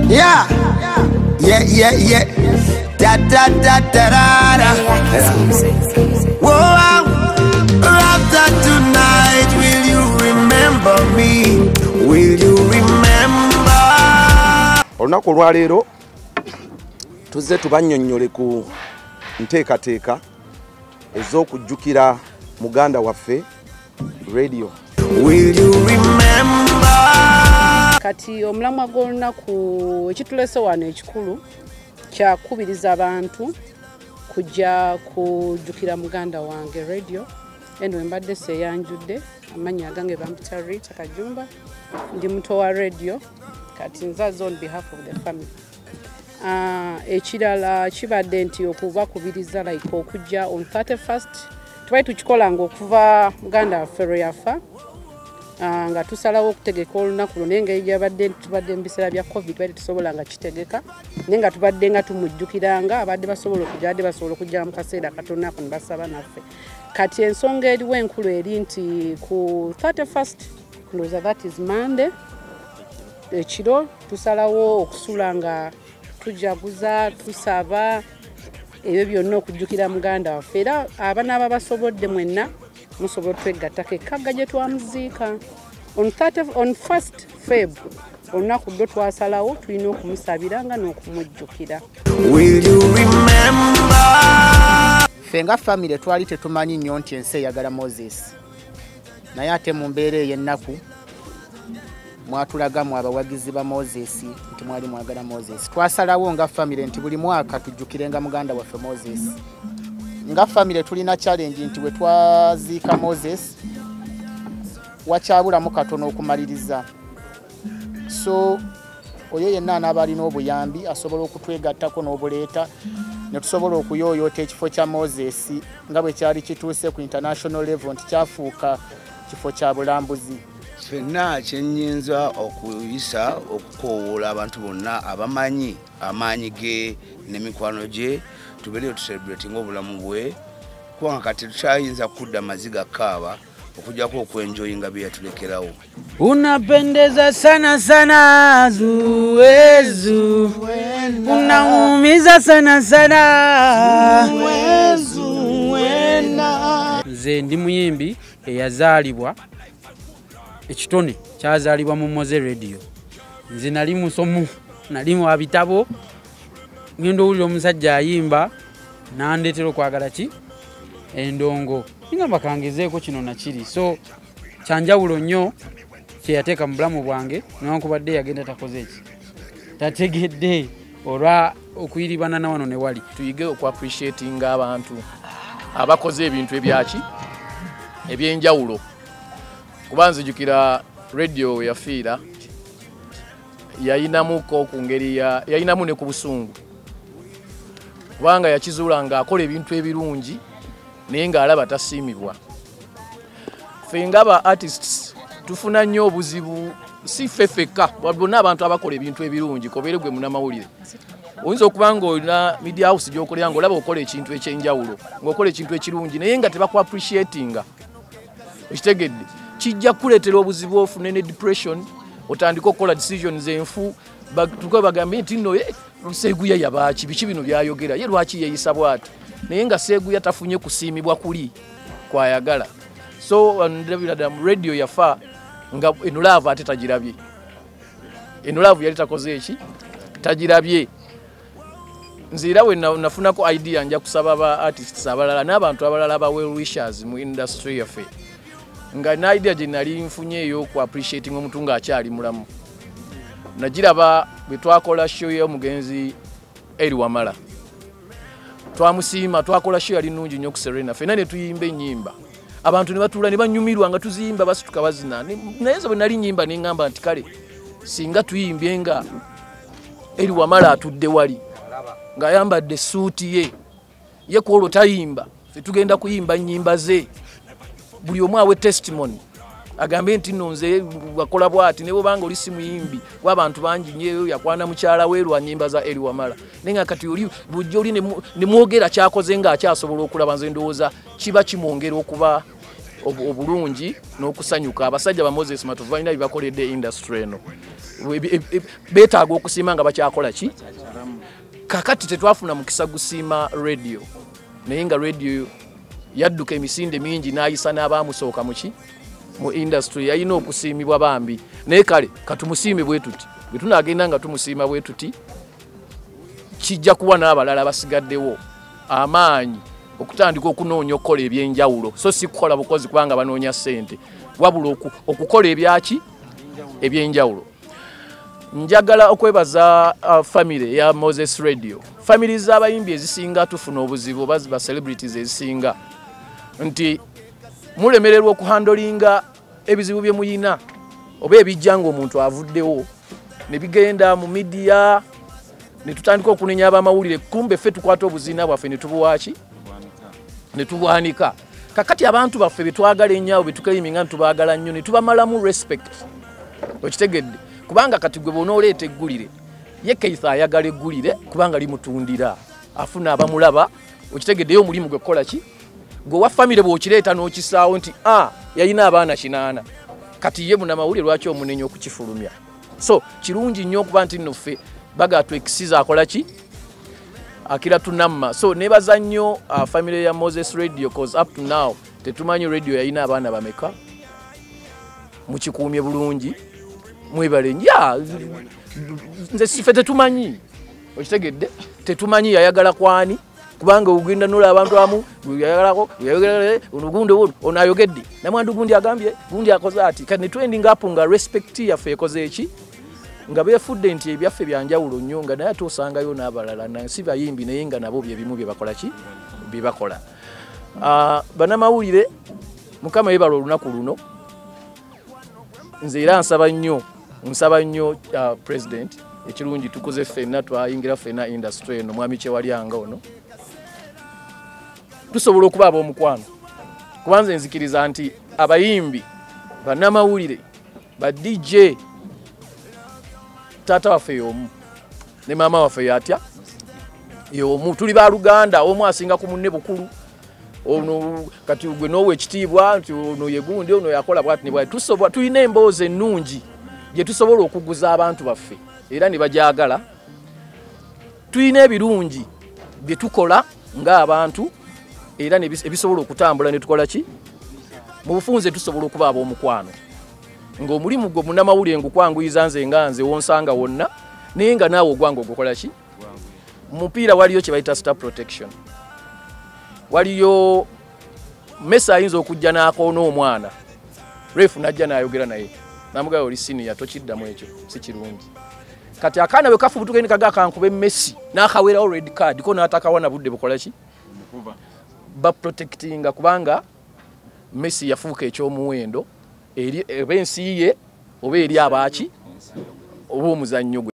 Yeah, yeah, yeah, yeah. Da da da da da da. Whoa, after tonight, will you remember me? Will you remember? Olunaku olwaleero tuzze tubannyonnyole ku nteekateeka ez'okujjukira muganda waffe Radio. Will you remember? Kati omulamwa gw'olunaku ekitulese wano ekikulu kyakubiriza abantu kujja kujjukira muganda wange Radio. Eno mbadde seyanjudde, amannya agange bampita Rita Kajumba, ndi muto wa Radio. Kati nzaze on behalf of the family. Ekirala kibadde nti okubakubiriza like okujja on 31st tubadde tukikolanga okuva muganda waffe lwe yafa, nga tusalawo okutegeka olunaku luno, naye engeri gyabadde tubadde mu biseera bya COVID tubadde tusobola nga kitegeka, naye nga tubadde nga tumujjukiranga abadde basobola okujja, abadde basobola okujja mu kaseera katono ako ne basaba naffe. Kati ensonga eriwo enkulu eri nti ku 31st, ndowooza that is Monday, ekiro tusalawo okusula nga tujaguza, tusaba ebyo byonna okujjukira muganda waffe. Era abanaaba basobodde mwenna musobola otwegattako ekagga gye twamuziika on 1st Feb, olunaku lwo twasalawo tulina okumusabira nga n'okumujjukira. Will you remember? Ffe nga famire twali tetumanyi nnyo nti ensi eyagala Moses, naye ate mu mbeera ey'ennaku mwatulagamu abawagizi ba Moses nti mwali mwagala Moses. Twasalawo nga famire nti buli mwaka tujjukirenga muganda waffe Moses. Nga famire tulina challenge nti bwe twaziika Moses wakyabulamu katono okumaliriza, so oyo yenna anaaba alina obuyambi asobola okutwegattako n'obuleeta ne tusobola okuyooyoota ekifo kya Moses nga bwe kyali kituuse ku international level nti kyafuuka kifo kya bulambuzi. Ffenna kyennyinza okuyisa okukoowoola abantu bonna abamanyi amaanyi ge n'emikwano gye tubeereyo tucelebratinga obulamu bwe, kubanga kati tukyayinza kudda maziga kaaba okujjako okwenjoyinga bye yatulekerawo. Unapendeza sana sana Zuwezu, unaumiza sana sana Zuwezu. Nze ndi muyimbi eyazaalibwa, ekitone kyazaalibwa mu Moze Radio. Nze nali musomu, nali mu bitabo, ngenda owulira omusajja ayimba n'andeetera okwagala ki endongo, ngamba kangezeeko kino nakiri. So kyanjawulo nnyo kye yateeka mu bulamu bwange, newankubadde yagenda takoze eki, tategedde olwa okuyiribana na wano ne wali. Tuyige okuappreciatinga abantu abakoze ebintu ebyaki ebyenjawulo, kuba nzijukira Radio yafiira yayinamuko ku ngeri yayinamu ne ku busungu, kubanga yakizuula ng'akola ebintu ebirungi naye ng'alaba tasiimibwa. Ffe ng'aba artists tufuna nnyo obuzibu, si ffe ffekka, bonna abantu abakola ebintu ebirungi, kobeere gwe munnamawulire. Oyinza okuba ng'olina media house gy'okolera ng'olaba okola ekintu eky'enjawulo, ng'okola ekintu ekirungi naye nga tebakuappreciatinga, okitegedde, kijja kukuleetera obuzibu ofune ne depression, otandike okukola decisions enfu, tuke bagambe nti nno Seguya yabaaki, biki bino byayogera, ye lwaki yeeyisa bw'ati, naye nga Seguya tafunye kusiimibwa kuli kwayagala. So ndabira ddala Radio yafa nga eno love ate tagirabye, eno love yali takoze eki, tagirabye. Nze era we nafunako idea nja kusaba ba artists abalala n'abantu abalala aba well wishers mu industry yaffe, nga na idea gye nali nfunye ey'oku appreciating omuntu ng'akyali mulamu. Nagiraba bwe twakola show y'omugenzi Eri Wamala, twamusiima, twakola show yali nnungi nnyo ku Serena, ffenna ne tuyimba ennyimba, abantu ne batuula ne banyumirwa nga tuziyimba, basituka bazina. Naye nze bwe nali nnyimba ne ŋŋamba nti kale singa tuyimbye nga Eri Wamala atudde wali ng'ayambadde essuuti ye, ye ku olwo tayimba, ffe tugenda kuyimba nnyimba ze, buli omu awe testimony agambe nti nno nze wakola bw'ati, ne bw'obanga oli si muyimbi w'abantu bangi nnyo yakwana mukyala we lwa nnyimba za Eri Wamala, naye nga kati oli bujja oli ne mwogera ky'akoze ng'akyasobola okulaba. Nze ndowooza kiba kimwongera okuba Obulungi n'okusanyuka. Abasajja ba Moses Matovu balina bye bakoledde industry eno, beetaaga okusiima nga bakyakola ki. Kakati tetwafuna mukisa gusiima Radio, naye nga Radio yadduka emisinde mingi n'ayisa n'abaamusooka muki mu industry. Yalina okusiimibwa bambi, naye kale katumusiime bwe tuti. Bwe tunaagenda nga tumusiima bwe tuti, kijja kuwa n'abalala basigaddewo amaanyi okutandika okunoonya okukola ebyenjawulo, so si kukola bukozi kubanga banoonya ssente, wabula okukola ebyaki ebyenjawulo. Njagala okwebaza family ya Moses Radio. Family z'abayimbi ezisinga tufuna obuzibu, oba ba celebrities ezisinga, nti mulemererwa okuhandolinga ebizibu bye muyina oba ebijja ng'omuntu avuddewo ne bigenda mu media, ne tutandika okunenya abamawulire, kumbe ffe tukwata obuziina bwaffe ne tubuwaaki ne tubwanika. Kakati abantu baffe betwagala ennyo, abo betukeyiminga nti tubaagala nnyo, ne tubamalamu respect. Okitegedde? Kubanga kati gwe bw'onooleeta eggulire, ye Keitha ayagala eggulire kubanga limutundira, afuna abamulaba. Okitegeddeyo? Omulimu gwe kukola ki? Gwe wa famire bw'okireeta n'okisaawo nti a yalina abaana 8, kati ye munamawulire lwaki omunenya okukifulumya? So kirungi nnyo okuba nti nno ffe baga twekisiza akola ki akira tunamma. So nebaza nnyo family ya Moses Radio, cause up to now tetumanyi Radio yalina abaana bameka. Mukikuumye bulungi, mwebale. Ya nze sife tetumanyi, okitegedde? Tetumanyi yayagala kwani, kubanga ogenda nola abantu amu yayagalako ono gundi ono ayogedde namwandu gundi agambye gundi akoze ati. Kati ne trending up nga respect yaffe ekoze eki, nga beefudde nti ebyaffe byanjawulo nnyo, nga naye ate osangayo n'abalala nansi bayimbi naye nga nabo byebimu bye bakola ki bye bakola. Bannamawulire, Mukama yeebala olunaku luno. Nze era nsaba nnyo, nsaba nnyo president, ekirungi tukuze ffenna, twayingira ffenna industry eno. Mwami Kyewalyanga ono tusobola okuba ab'omukwano, kubanze nzikiriza nti abayimbi, bannamawulire, ba DJ, taata waffe y'omu ne maama waffe yatya y'omu, tuli baluganda, omu asinga ku munne bukulu. Ono kati gwe n'owa ekitiibwa nti ono ye gundi, ono yakola bwati ne bwati. Tusobola, tulina emboozi ennungi gye tusobola okuguza abantu baffe era ne bagyagala. Tulina ebirungi bye tukola ng'abantu era ebisobola okutambula ne tukola ki mu bufunze. Tusobola okuba ab'omukwano ng'omulimu gwo munnamawulire ngukwanguyiza nze nga nze wonsanga wonna, naye nga naawe ogwange ogukola ki. Mu mupiira waliyo kye bayita star protection. Waliyo Messi ayinza okujja n'akoona omwana, ref najja n'ayogera naye namugamba oli senior, tokiddamu, ekyo si kirungi. Kati akaana bwe kafubutuka ne kaga kankube Messi n'akawerawo red card ko n'atakawa na budde bukola ki baprotectinga, kubanga Messi yafuuka ekyomuwendo eri oba ensi ye oba eri abaaki oba omuzannyo gwe.